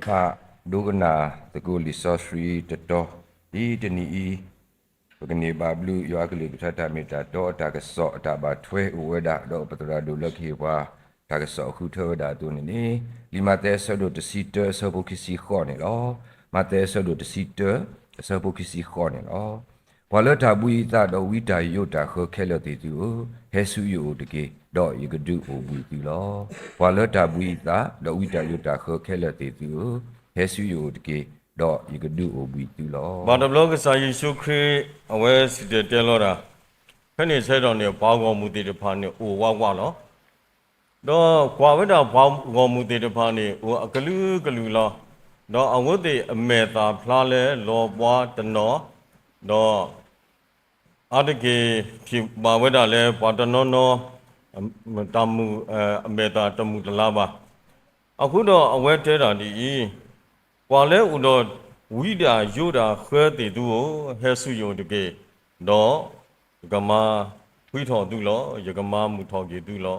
ဖးဒိကနၣ်သကိးလံာ်စီဆှံတတီၤ, ဒ်တနံၤအံၤ ပကန့ၢ်ဘၣ်ဘျုးယွၤအကလုၢ်ကထါတၢ်မ့ၢ်တၢ်တီအတၢ်ကစီၣ်အတၢ်ဘၣ်ထွဲအိၣ်ဝဲဒၣ် ဒီးပသရၣ်ဒိၣ်လၢကဟ့ၣ်ပှၤတၢ်ကစီၣ်ဃုထၢဝဲဒၣ်အသိးန့ၣ်န့ၣ်, လံာ်မးသဲအဆၢဒိၣ်တဆံတၢအဆၢဖိခံဆံဃိးန့ၣ်လီၤ. မးသဲအဆၢဒိၣ်တဆံတၢအဆၢဖိခံဆံဃိးန့ၣ်လီၤ. ပှၤလၢတၢ်ဘှံးအသးဒီးဝံတၢ်ယိးတၢ်ဃၢခဲလၢာ်သ့ၣ်သုဧၢ, ဟဲဆူယအိၣ်တက့ၢ်, ဒီးယကဒုးအိၣ်ဘှံးသုလီၤ. ပှၤလၢတၢ်ဘှံးအသးဒီးဝံတၢ်ယိးတၢ်ဃၢခဲလၢာ်သ့ၣ်သုဧၢ, ဟဲဆူယအိၣ်တက့ၢ်, ဒီးယကဒုးအိၣ်ဘှံးသုလီၤ. ဘၣ်တဘျီကစၢ်ယ့ၣ်ၡူးခရံာ် အဝဲစံၣ်တဲၤတဲလီၤတၢ်, ဖဲန့ၣ်ဆၢကတီၢ်န့ၣ် ပှၤဂီၢ်မုၢ်သ့ၣ်တဖၣ်န့ၣ်အိၣ်ဝးဝးလီၤ. ဒီးကွၢ်ဝဲဒၣ်ပှၤဂီၢ်မုၢ်သ့ၣ်တဖၣ်န့ၣ် အိၣ်အကလုာ်ကလုာ်လီၤ. ဒီးအဝဲသ့ၣ်အမဲာ်သၣ်ဖျါလၢလီၤပှၤတနီၤ, ဒီး အါတက့ၢ်ထံၣ်ဘၣ်ဝဲဒၣ်လၢပှၤတနီၤနီၤ တၢ်မုၢ် အမဲာ်သၣ်တမုာ်တလၤဘၣ်. အဃိဒီးအဝဲတဲဒၣ်ဒ်အံၤ, ပှၤလၢအိၣ်ဒီးဝံဒၣ်ယိးဒၣ်ဃၢသ့ၣ်သုဧၢ, ဟဲဆူယအိၣ်တက့ၢ်, ဒီးယကမၤဖှံထီၣ်သုလီၤ, ယကမၤမုာ်ထီၣ်က့ၤသုလီၤ.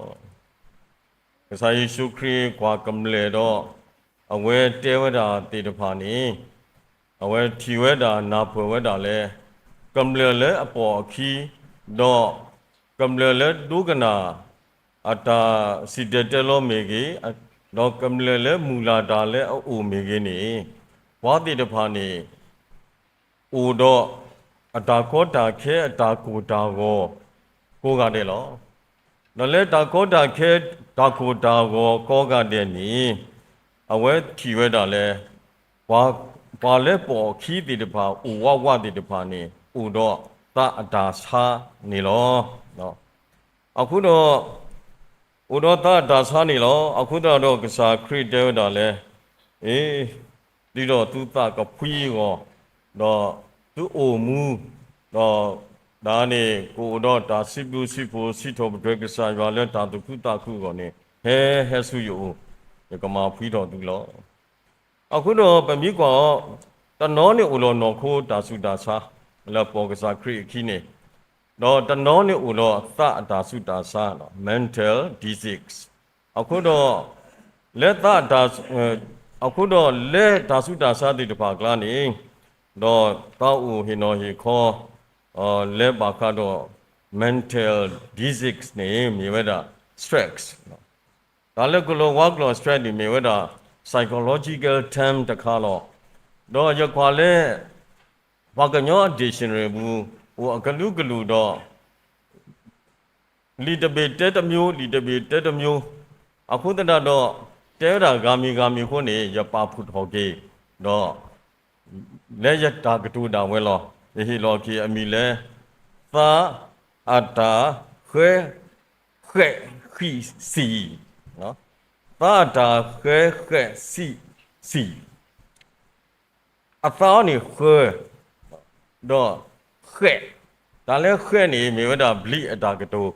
ကစၢ်ယ့ၣ်ၡူးခရံာ်ကွၢ်ကမျၢၢ်ဒီး အဝဲတဲဝဲဒၣ်သ့ၣ်တဖၣ်န့ၣ်, အဝဲထံၣ်ဝဲဒၣ်နၢ်ပၢၢ်ဝဲဒၣ်လၢ ကမျၢၢ်လၢအပိာ်အခံ, ဒီးကမျၢၢ်လၢဒိကနၣ် အတၢ်စံၣ်တဲၤတဲလီၤမ့ၢ်ဂ့ၤ, ဒီးကမျၢၢ်လၢမုၢ်လၢ်တၢ်လၢအအိၣ်မ့ၢ်ဂ့ၤန့ၣ်, ပှၤသ့ၣ်တဖၣ်န့ၣ် အိၣ်ဒီးအတၢ်ကီတၢ်ခဲအတၢ်ကိၢ်တၢ်ဂီၤကိးဂၤဒဲးလီၤ. ဒီးလၢတၢ်ကီတၢ်ခဲတၢ်ကိၢ်တၢ်ဂီၤကိးဂၤဒဲးန့ၣ်, အဝဲထံၣ်ဝဲဒၣ်လၢ ပှၤ ပှၤလၢပိာ်အခံသ့ၣ်တဖၣ် အိၣ်ဝးဝးသ့ၣ်တဖၣ်န့ၣ် အိၣ်ဒီးသးအတၢ်ဆါန့ၣ်လီၤ. အဃိဒီး အိၣ်ဒီးသးအတၢ်ဆါန့ၣ်လီၤ. အဃိသတးဒီးကစၢ်ခရံာ်တဲဝဲဒၣ်လၢ အ့, ဒ်သိးသုသးကဖှံအဂီၢ်, ဒီးသုအိၣ်မူ, ဒီးဒၣ်န့ၣ် ကအိၣ်ဒီးတၢ်စံးဘျုးစံးဖှိၣ် စံးထီၣ်ပတြၢၤကစၢ်ယွၤလၢတၢ်သူၣ်ခုသးခုအဂီၢ်န့ၣ် ဟဲဟဲဆူယအိၣ်, ယကမၤဖှံထီၣ်သုလီၤ. အဃိဒီးပမ့ၢ်ကွၢ်အီၤ, တနီၤန့ၣ်အိၣ်ဒီးနီၢ်ခိတၢ်ဆူးတၢ်ဆါ လၢပိာ်ကစၢ်ခရံာ်အခံန့ၣ်, ဒီးတနီၤန့ၣ်အိၣ်ဒီးသးအတၢ်ဆူးတၢ်ဆါ mental disease. အဃိဒီး လၢသးအတၢ်, အဃိဒီးလၢတၢ်ဆူးတၢ်ဆါသ့ၣ်တဖၣ်အကျါန့ၣ်, ဒီးသးအိၣ်ဟ့ၣ်နီၤဟ့ၣ်ခီ လၢဘၣ်ဃးဒီး mental disease န့ၣ် မ့ၢ်ဝဲဒၣ် stress တၢ်လၢကလီၤဝါကျိာ် stress န့ၣ် မ့ၢ်ဝဲဒၣ် psychological term တခါလီၤ. ဒီးယကွၢ်လၢ ပှၤကညီ dictionary ပူၤ အိၣ်အကလုာ်ကလုာ်ဒီး လံာ်တဘ့ၣ်တဲတမျိုး လံာ်တဘ့ၣ်တဲတမျိုး, အဃိသတးဒီး တဲဝဲဒၣ်ဂၤမံၤဂၤမံၤအဃိန့ၣ် ယပာ်ဖှိၣ်ထီၣ်က့ၤ, ဒီး လၢယတၢ်ကတိၤဒၣ်ဝဲလီၤ. ယဟ့ၣ်လီၤက့ၤအမံၤလၢ သးအတၢ်ဃၢ ဃဲးဃံးဆံၣ်, သးအတၢ်ဃၢ ဃဲးဃံးဆံၣ်, အသးအီၤန့ၣ်ဃၢ ဒီးဃဲး, တၢ်လၢဃဲးန့ၣ် မ့ၢ်ဝဲဒၣ် ဘျံး အတၢ်ကတိၤ,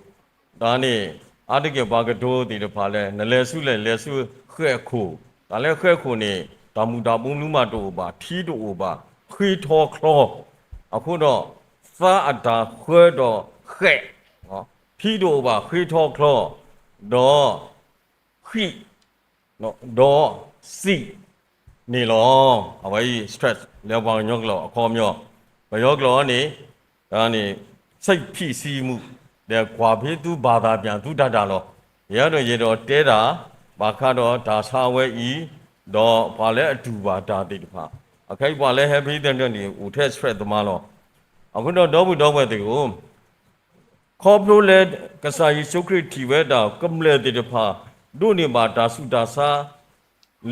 တၢ်န့ၣ် အါတက့ၢ်ပှၤကတိၤသ့ၣ်တဖၣ်လၢ နလဲၤဆူလဲၣ် လဲၤဆူဃဲးခိၣ်, တၢ်လၢဃဲးခိၣ်န့ၣ် တၢ်မုၢ်တၢ်ဘိလူမးတအိၣ်ဘၣ် ထံတအိၣ်ဘၣ် ဃ့ထီချီ, အဃိဒီး သးအတၢ်ဃၢဒီးဃဲး, ထံတအိၣ်ဘၣ်ဃ့ထီချီ, ဒီး ဃံး ဒီးဆံးန့ၣ်လီၤ. အဝဲအံၤ stress လၢပှၤကညီကျိာ်အခီပညီ, ပယီၤကျိာ်န့ၣ် န့ၣ် စိတ်ဖိစီးမှု ဒီးကွၢ်ဖဲသုဘၣ်သးပၠးသုတၢ်တၢ်လီၤ. ယဲဒီးယဲဒီးတဲတၢ် ဘၣ်ဃးဒီးတၢ်ဆါဝဲအံၤ, ဒီးပှၤလၢအတူၢ်ဘၣ်တၢ်သ့ၣ်တဖၣ်, အခဲအံၤပှၤလၢဟဲဖဲသ့ၣ်တဖၣ်န့ၣ် အိၣ်ထဲ stress သမားလီၤ. အဃိဒီးဒီပုၢ်ဒီဝဲၢ်သ့ၣ်ဧၢ ခီဖျိလၢကစၢ်ယ့ၣ်ၡူးခရံာ်ထံၣ်ဝဲဒၣ် ကမျၢၢ်သ့ၣ်တဖၣ် ဒိးန့ၢ်ဘၣ်တၢ်ဆူးတၢ်ဆါ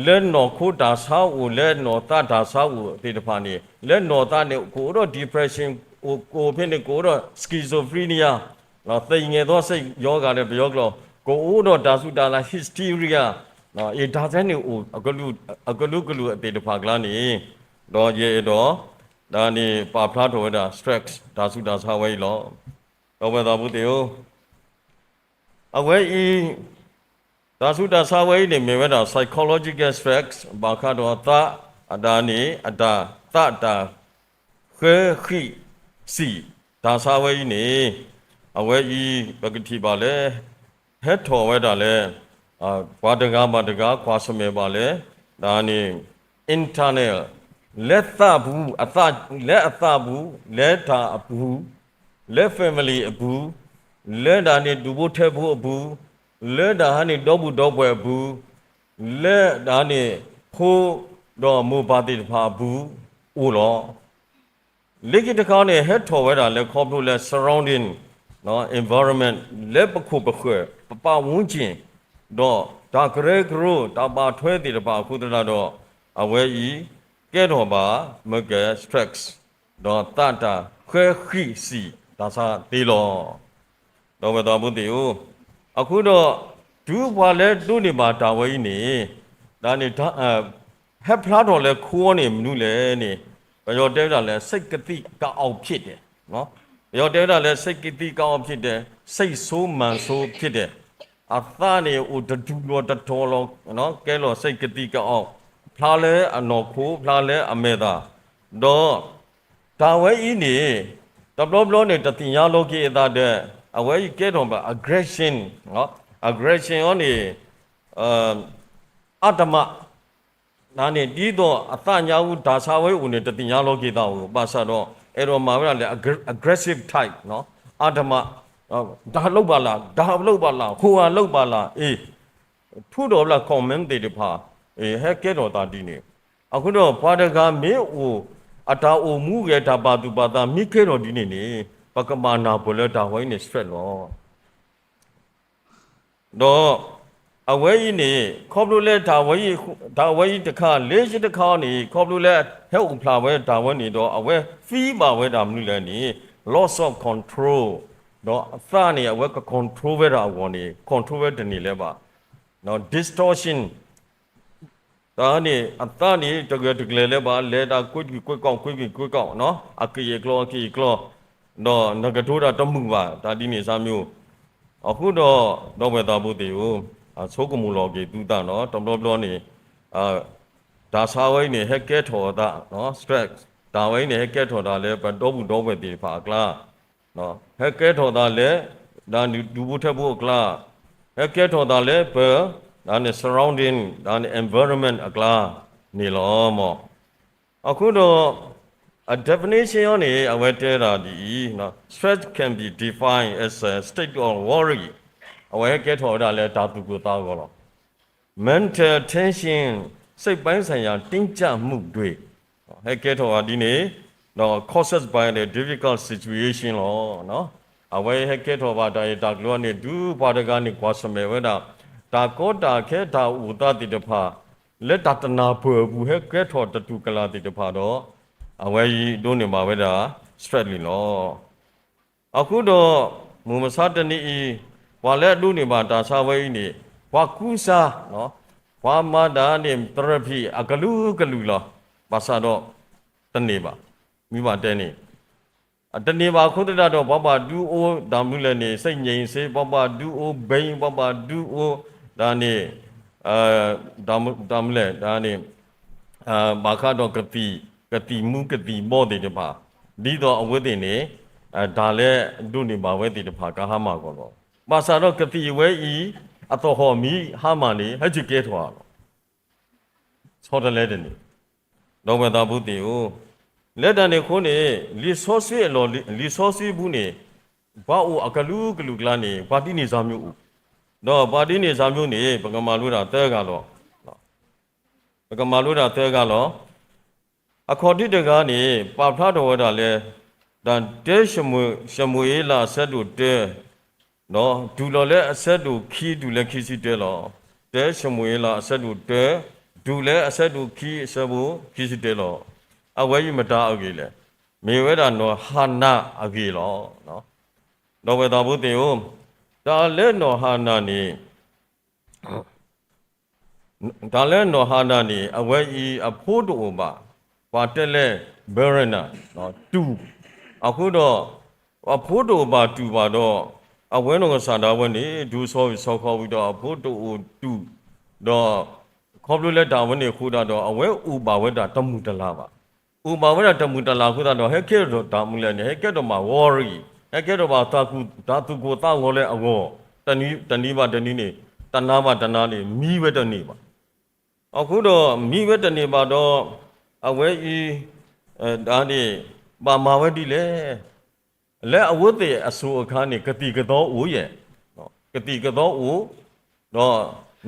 လၢနီၢ်ခိတၢ်ဆါအိၣ် လၢနီၢ်သးတၢ်ဆါအိၣ်သ့ၣ်တဖၣ်န့ၣ် လၢနီၢ်သးန့ၣ် ကအိၣ်ဒီး depression အိၣ်ကအိၣ်ဖဲန့ၣ် ကအိၣ်ဒီး schizophrenia သညဲးသောစိတ်ရောဂါ ဒီးပယီၤကျိာ် ကအိၣ်ဒီးတၢ်ဆူးတၢ်ဆါ hysteria, အတၢ်သ့န့ၣ်အိၣ် အကလုာ်ကလုာ်အသ့ၣ်တဖၣ်အကျါန့ၣ်, ဒီးယအဲၣ်ဒိး ဒ်န့ၣ်ပာ်ဖျါထီၣ်ဝဲဒၣ် stress တၢ်ဆူးတၢ်ဆါဝဲအံၤလီၤ. ဒီပုၢ်ဝဲၢ်သးဖိသ့ၣ်ဧၢ, အဝဲအံၤ တၢ်ဆူးတၢ်ဆါဝဲအံၤန့ၣ် မ့ၢ်ဝဲဒၣ် psychological stress ဘၣ်ဃးဒီးသးအတၢ်န့ၣ် အတၢ်သးအတၢ် ဃၢဃံးဆံး တၢ်ဆါဝဲအံၤန့ၣ် အဝဲအံၤ ပကထံၣ်ဘၣ်လၢ ဟဲထီၣ်ဝဲဒၣ်လၢ ပှၤတဂၤဘၣ်တဂၤ ကွၢ်ဆၢၣ်မဲာ်ဘၣ်လၢ ဒ်န့ၣ် internal လၢသးပူၤ, အသး, လၢအသးပူၤ, လၢတၢ်အပူၤ, လၢ family အပူၤ, လၢတၢ်န့ၣ်ဒူၣ်ဖိထၢဖိအပူၤ, လၢတၢ်ဟးန့ၣ်ဒီပုၢ်ဒီပှဲၤအပူၤ, လၢတၢ်န့ၣ်ဖိဒီးမိၢ်ပၢ်သ့ၣ်တဖၣ်အပူၤအိၣ်လီၤ. လၢခံတခါန့ၣ် ဟဲထီၣ်ဝဲဒၣ်လၢခီဖျိလၢ surrounding environment လၢပခိၣ်ပဃၢၤ ပပတ်ဝန်းကျင် ဒီးတၢ်ကရၢကရိ တၢ်ဘၣ်ထွဲသ့ၣ်တဖၣ်အဃိသတးဒီး အဝဲအံၤ ကဲထီၣ်ဘၣ်မ့ၢ်ကဲ stress ဒီးသးတၢ်ဃဲဃံးစံၣ်တၢ်ဆါသ့လီၤ. ဒီပုၢ်ဝဲၢ်သးဘိသ့ၣ်ဧၢ, အဃိဒီး တုၤပှၤလၢဒိးန့ၢ်ဘၣ်တၢ်ဝဲအံၤန့ၣ် တၢ်န့ၣ် ဟဲဖျါထီၣ်လၢခိန့ၣ်မနုၤလဲၣ်န့ၣ် ပယီၤတဲဝဲဒၣ်လၢ စိတ်ကသီးကအောင့်ဖြစ်တယ် ပယီၤတဲဝဲဒၣ်လၢ စိတ်ကသီးကအောင့်ဖြစ်တယ်, စိတ်ဆိုးမန်ဆိုးဖြစ်တယ်, အသးန့ၣ်အိၣ်တဒူၣ်လီၤတတီၤလီၤ, ကဲလီၤ စိတ်ကသီးကအောင့်, ဖျါလၢအနီၢ်ခိ ဖျါလၢအမဲာ်သၣ်, ဒီး တၢ်ဝဲအံၤန့ၣ် တဘျီဘျီန့ၣ် တသ့ၣ်ညါလီၤက့ၤအသးဒီး အဝဲအံၤကဲထီၣ်ဘၣ် aggression, aggression အီၤန့ၣ် အတမး တၢ်န့ၣ် ဒ်သိးအသးညါအူတၢ်ဆါဝဲအိၣ်န့ၣ် တသ့ၣ်ညါလီၤက့ၤသးဧိၤ, ဘၣ်ဆၣ်ဒီး အဲၣ်ဒိးမၤဝဲဒၣ်လၢ aggressive type, အတမး, ဒါလုပ်ပါလား, ဒါလုပ်ပါလား, ဟိုဟာလုပ်ပါလား, အ့ၣ်, ထုးထီၣ်ဝဲဒၣ် comment သ့ၣ်တဖၣ်, ဟဲကဲထီၣ်သးဒ်န့ၣ်, အဃိဒီးပှၤတဂၤမ့ၢ်အိၣ် အတၢ်အိၣ်မူဂဲၤတၢ်ပာ်သူၣ်ပာ်သးမ့ၢ်ကဲထီၣ်ဒ်န့ၣ်န့ၣ် ပကဘၣ်နၢ်ပၢၢ်လၢတၢ်ဝဲအံၤန့ၣ် stress လီၤ. ဒီးအဝဲအံၤန့ၣ် ခီဖျိလၢတၢ်ဝဲအံၤ, တၢ်ဝဲအံၤတခါ လၢခံတခါန့ၣ် ခီဖျိလၢဟဲအိၣ်ဖျါဝဲတၢ်ဝဲန့ၣ်ဒီး အဝဲ feel ဘၣ်ဝဲဒၣ်မနုၤလဲၣ်န့ၣ် loss of control, ဒီးအသးန့ၣ် အဝဲက control ဝဲဒၣ်အဂီၢ်န့ၣ် control ဝဲတန့ၢ်လၢၤဘၣ်, distortion တၢ်န့ၣ် အသးန့ၣ် တဂၢၢ်တကျၢၤလၢၤဘၣ်, လဲၤတၢ်ကွ့ကကွ့ကီၢ် ကွ့ကကွ့ကီၢ်, အက့ၢ်အကျီ အက့ၢ်အကျီ, ဒီးနကတိၤတၢ်တမုာ်ဘၣ်, တၢ်ဒ်န့ၣ်စၢ်မ့ၢ်အိၣ်, အဃိဒီး ဒီပုၢ်ဝဲၢ်သးဘိသ့ၣ်ဧၢ, ဆိကမိၣ်လီၤက့ၤသုသးနီၤ, တဘျီဘျီန့ၣ် တၢ်ဆါဝဲအံၤန့ၣ် ဟဲကဲထီၣ်အသး, stress, တၢ်ဝဲအံၤန့ၣ် ဟဲကဲထီၣ်တၢ်လၢပဒီပုၢ်ဒီဝဲၢ်သ့ၣ်တဖၣ်အကျါ ဟဲကဲထီၣ်သးလၢ ဒၣ်ဒူၣ်ဖိထၢဖိအကျါ, ဟဲကဲထီၣ်သးလၢပ ဒၣ်န့ၣ် surrounding, ဒၣ်န့ၣ် environment အကျါန့ၣ်လီၤမး. အဃိဒီး အ definition အံၤန့ၣ် အဝဲတဲဒၣ်ဒ်အံၤ, stress can be defined as a state of worry, အဝဲဟဲကဲထီၣ်ဝဲဒၣ်လၢတၢ်သူၣ်ကိၢ်သးဂီၤလီၤ. Mental tension, စိတ်ပိုင်းဆိုင်ရာတင်းကျပ်မှုတွေ, ဟဲကဲထီၣ်ဝဲဒ်န့ၣ်, ဒီး caused by the difficult situation လီၤ. အဝဲဟဲကဲထီၣ်ဘၣ်တၢ်ဂ့ၢ်တၢ်ကျိၤန့ၣ် တုၤပှၤတဂၤန့ၣ် ကွၢ်ဆၢၣ်မဲာ်ဝဲဒၣ် တၢ်ကီတၢ်ခဲတၢ်အိၣ်သးသ့ၣ်တဖၣ် လၢတၢ်တနၢ်ပၢၢ်အပူၤ ဟဲကဲထီၣ်တတူၢ်ကလာ်သ့ၣ်တဖၣ်ဒီး အဝဲအံၤဒိးန့ၢ်ဘၣ်ဝဲဒၣ် stress န့ၣ်လီၤ. အဃိဒီး မုၢ်မဆါတနံၤအံၤ ပှၤလၢအဒိးန့ၢ်ဘၣ်တၢ်ဆါဝဲအံၤန့ၣ် ပှၤကူစါ, ပှၤမၤတၢ်န့ၣ် therapy အကလုာ်ကလုာ်လီၤ. ဘၣ်ဆၣ်ဒီး တန့ၢ်ဘၣ်. မ့ၢ်ဘၣ်တဲန့ၣ် တန့ၢ်ဘၣ်အဃိသတးဒီး ပှၤဘၣ်ဒုးအိၣ် ဒၣ်မနုၤလဲၣ်န့ၣ် စိတ်ငြိမ်စေ, ပှၤဘၣ်ဒုးအိၣ် ဘိန်း, ပှၤဘၣ်ဒုးအိၣ် ဒၣ်န့ၣ် တၢ်မနုၤလဲၣ် ဒၣ်န့ၣ် ဘၣ်ဃးဒီးကသံၣ်, ကသံၣ်မူကသံၣ်ဘီသ့ၣ်တဖၣ်, ဒ်သိးအဝဲသ့ၣ်န့ၣ် တၢ်လၢဒိးန့ၢ်ဘၣ်ဝဲသ့ၣ်တဖၣ် ကဟါမၢ်ကီးလီၤ. ဘၣ်ဆၣ်ဒီးကသံၣ်အဝဲအံၤ အသဟီၣ်မ့ၢ်ဟါမၢ်န့ၣ် ဟဲက့ၤကဲထီၣ်လီၤ. ဆီတလဲတန့ၢ်, ဒီပုၢ်ဝဲၢ်သးဘိသ့ၣ်ဧၢ, လၢတၢ်န့ၣ်အဃိန့ၣ် လံာ်စီဆှံအလီၢ်, လံာ်စီဆှံပူၤန့ၣ် ပှၤအိၣ်အကလုာ်ကလုာ်အကျါန့ၣ် ပှၤဒ်န့ၣ်စၢ်မ့ၢ်အိၣ်, ဒီးပှၤဒ်န့ၣ်စၢ်မ့ၢ်န့ၣ် ပကမၤလိတၢ်သၢဂၤလီၤ. ပကမၤလိတၢ်သၢဂၤလီၤ. အခီၣ်ထံးတဂၤန့ၣ် ပာ်ဖျါထီၣ်ဝဲဒၣ်လၢ တၢ ၡမူၤအ့လး အဆၢဒိၣ်တၢ, ဒီးတုၤလီၤလၢအဆၢဒိၣ်ခံ တုၤလၢခံဆံတၢလီၤ. တၢ ၡမူၤအ့လး အဆၢဒိၣ်တၢ, တုၤလၢအဆၢဒိၣ်ခံ အဆၢဖိခံဆံတၢလီၤ. အဝဲအံၤမတၤအဂ့ၢ်လဲၣ်. မ့ၢ်ဝဲဒၣ်နီၢ်ဟၤနၤအဂ့ၢ်လီၤ. ဒီပုၢ်ဝဲၢ်သးဘိသ့ၣ်ဧၢ, တၢ်လၢနီၢ်ဟၤနၤန့ၣ် တၢ်လၢနီၢ်ဟၤနၤန့ၣ် အဝဲအံၤအဖိတအိၣ်ဘၣ်, ပှၤတဲလၢ barren တူၢ်, အဃိဒီး အဖိတအိၣ်ဘၣ်တူၢ်ဘၣ်ဒီး အဝဲနီၢ်ကစၢ်ဒၣ်ဝဲန့ၣ် ဒိၣ်ဆီၣ်ဝံၣ်ဆီၣ်ဃီဝံၤဒီးအဖိတအိၣ်တူၢ်, ဒီးခီဖျိလၢတၢ်ဝဲန့ၣ်အဃိသတးဒီး အဝဲအိၣ်ဘၣ်ဝဲဒၣ်တမုာ်တလၤဘၣ်. အိၣ်ဘၣ်ဝဲဒၣ်တမုာ်တလၤအဃိသတးဒီး ဟဲကဲထီၣ်တၢ်မနုၤလဲၣ်န့ၣ် ဟဲကဲထီၣ်ဘၣ် worry, ဟဲကဲထီၣ်ဘၣ်တၢ်သူၣ်ကိၢ်သးဂီၤလၢအဂီၢ်, တနံၤဘၣ်တနံၤန့ၣ်, တနၤဘၣ်တနၤန့ၣ် မံဝဲတန့ၢ်ဘၣ်. အဃိဒီးမံဝဲတန့ၢ်ဘၣ်ဒီး အဝဲအံၤ ဒၣ်န့ၣ် ဘၣ်မၤဝဲဒ်လဲၣ်. လၢအဝဲသ့ၣ်အစိၤအခါန့ၣ် ကသံၣ်ကသီအိၣ်ယဲၢ်, ကသံၣ်ကသီအိၣ်, ဒီး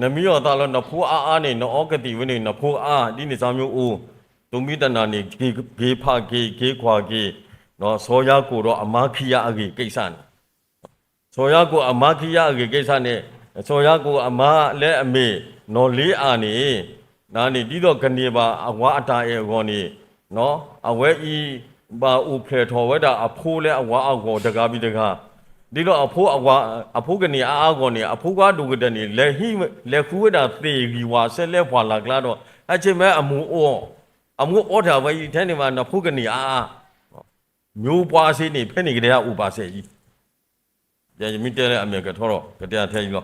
နမံအီၣ်သးလၢနဖိအါအါန့ၣ် နအီကသံၣ်ဝဲန့ၣ် နဖိအါ ဒ်န့ၣ်စၢ်မ့ၢ်အိၣ်, သိးမံတနၤန့ၣ် က့ၤဖးက့ၤ က့ၤကွၢ်က့ၤ, စီၤယၤကိာ်ဒီးအမါခံဂၤအဂ့ၢ်ကဲစၢ်န့ၣ် စီၤယၤကိာ်အမါခံဂၤအဂ့ၢ်ကဲစၢ်န့ၣ်, စီၤယၤကိာ်အမါလၢအမ့ၢ်နီၢ်လ့အၤန့ၣ်, ဒ်န့ၣ် ဒ်သိးကန့ၢ်ဘၣ်အဝၤအတၢ်အဲၣ်အဂီၢ်န့ၣ်, အဝဲအံၤ ဘၣ်အိၣ်ဖျဲၣ်ထီၣ်ဝဲဒၣ်အဖိလၢအဝၤအဂီၢ်တဂၤဘံတဂၤ, ဒ်သိးအဖိ, အဖိကန့ၢ်အါအါအဂီၢ်န့ၣ် အဖိခွါဒိၣ်ကတၢၢ်န့ၣ် လဲၤဃုဝဲဒၣ်သ့ၣ်ဂံၢ်ဝၤစဲလဲပှၢ်လၢ်ကျါဒီး ဟဲဆ့ၣ်မဲအမိၢ်အီၣ်, အမိၢ်အီၣ်ထဲအဝဲအံၤထဲန့ၣ်ဘၣ် နဖိကန့ၢ်အါအါ မျိုးပွားစ့န့ၣ် ဖဲန့ၣ်ကတည်းကအိၣ်ပာ်စဲအံၤ, ယမ့ၢ်တဲလၢအမဲာ်ကထီထီၣ် ကတဲအထဲအံၤလီၤ.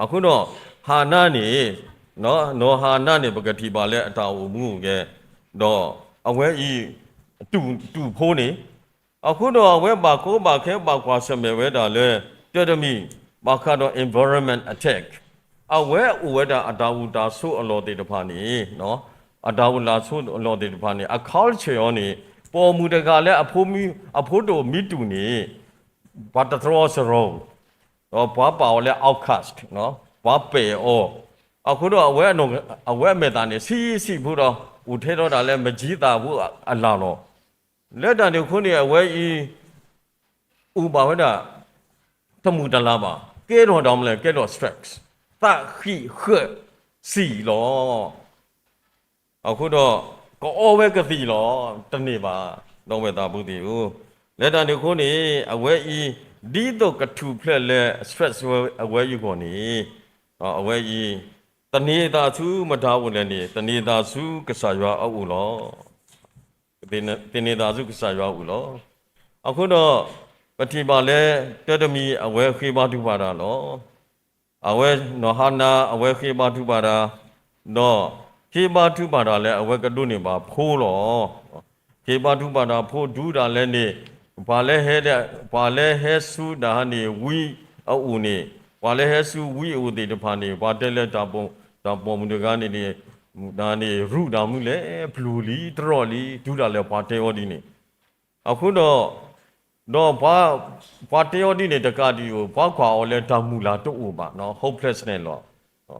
အဃိဒီး ဟၤနၤန့ၣ်, နီၢ်ဟၤနၤန့ၣ် ပကထံၣ်ဘၣ်လၢအတၢ်အိၣ်မူအိၣ်ဂဲၤ, ဒီးအဝဲအံၤ တူၢ်ဖိန့ၣ်, အဃိဒီးအဝဲဘၣ်ကီဘၣ်ခဲဘၣ်ကွၢ်ဆၢၣ်မဲာ်ဝဲဒၣ်လၢ တၢ်တမံၤ ဘၣ်ဃးဒီး environment attack အဝဲအိၣ်ဝဲဒၣ်အတၢ်အိၣ်တၢ်ဆိးအလီၢ်သ့ၣ်တဖၣ်န့ၣ်, အတၢ်အိၣ်တၢ်ဆိးအလီၢ်သ့ၣ်တဖၣ်န့ၣ် အ culture အီၤန့ၣ် ပိာ်မုၣ်တဂၤလၢအဖိတအိၣ်မံတူၢ်န့ၣ် ပှၤတတြီစရီ, ဒီးပှၤပာ်အီၤလၢ outcast, ပှၤပဲာ်အီၤ, အဃိဒီး အဝဲအမဲာ်သၣ်န့ၣ် ဆံးဆံးဖိဒီး အိၣ်ထဲထီၣ်ဒၣ်လၢမုၢ်ကၢ်သးဖိအလၢ်လီၤ. လၢတၢ်န့ၣ်အဃိန့ၣ် အဝဲအံၤ အိၣ်ဘၣ်ဝဲဒၣ် တမုာ်တလၤဘၣ်, ကဲထီၣ်ဒၣ်မလဲၣ်, ကဲထီၣ် stress, သးဃံးဃၢးစံာ်လီၤ. အဃိဒီး ကအီဝဲကသံၣ်လီၤ, တန့ၢ်ဘၣ်, ဒီပုၢ်ဝဲၢ်သးဖိသ့ၣ်ဧၢ, လၢတၢ်န့ၣ်အဃိန့ၣ် အဝဲအံၤ ဒ်သိးကထူၣ်ဖျဲးလၢ stress ဝဲအဝဲအံၤအဂီၢ်န့ၣ်, အဝဲအံၤ သန့ၤအသးဆူမတၤအိၣ်လဲၣ်န့ၣ် သန့ၤအသးဆူကစၢ်ယွၤအအိၣ်လီၤ. သန့ၤအသးဆူကစၢ်ယွၤအအိၣ်လီၤ. အဃိဒီး ပထံၣ်ဘၣ်လၢ တၢ်တမံၤ အဝဲဃ့ဘါထုကဖၣ်တၢ်လီၤ. အဝဲနီၢ်ဟၤနၤ အဝဲဃ့ဘါထုကဖၣ်တၢ်, ဒီးဃ့ဘါထုကဖၣ်တၢ်လၢအဝဲကဒိးန့ၢ်ဘၣ်ဖိလီၤ. ဃ့ဘါထုကဖၣ်တၢ်ဖိဒူတၢ်လဲၣ်န့ၣ်, ပှၤလၢဟဲ, ပှၤလၢဟဲဆူတၢ်ဟးန့ၣ် ဝံအအိၣ်န့ၣ်, ပှၤလၢဟဲဆူဝံအအိၣ်သ့ၣ်တဖၣ်န့ၣ် ပှၤတဲလၢ တၢ်ပိာ်မုၣ်တဂၤန့ၣ်န့ၣ်, တၢ်န့ၣ်ရူၢ်တၢ်မနုၤလဲၣ်, ပျူၤလံ, တြီၢ်လံ, တုၤဒၣ်လဲာ်ပှၤတဲအီၤဒ်န့ၣ်. အဃိဒီး, ဒီးပှၤတဲအီၤဒ်န့ၣ်တကးဒံးဧိၤ, ပှၤကွၢ်အီၤလၢတၢ်မုၢ်လၢ်တအိၣ်ဘၣ်, hopelessness လီၤ.